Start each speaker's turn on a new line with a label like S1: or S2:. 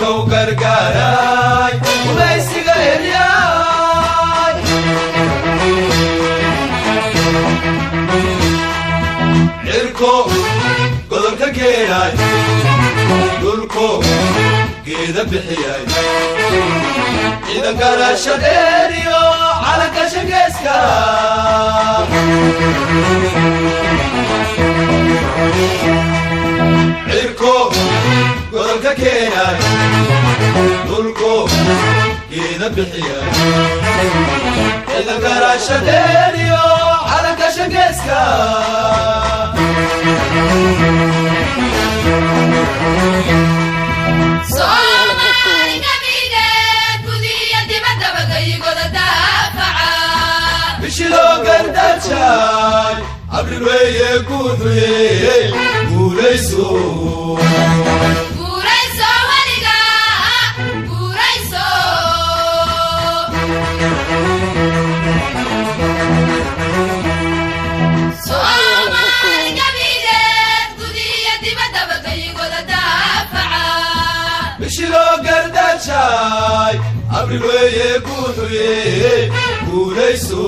S1: Dalkow gargaaray, gumaysiga eryaay. Cirko godolka keenay, dhulko geeda bixiyay, ciidan garasho dheeriyo calanka shangeeska. Cirko godolka keenay, dhulko geeda bixiyay, ciidan garasho dheeriyo calanka shangeeska.
S2: Soomaali gabigeed gudiya dibaddaba gayigooda daafaca.
S1: Bishiloo gardajaay, Abril weeye guuxuye, guulayso.
S2: Guurayso weliga, guurayso. Soomaali gabigeed gudiya dibaddaba gayigooda daafaca.
S1: Bishiloo gardajaay, Abril weeye guuxuye, guulayso.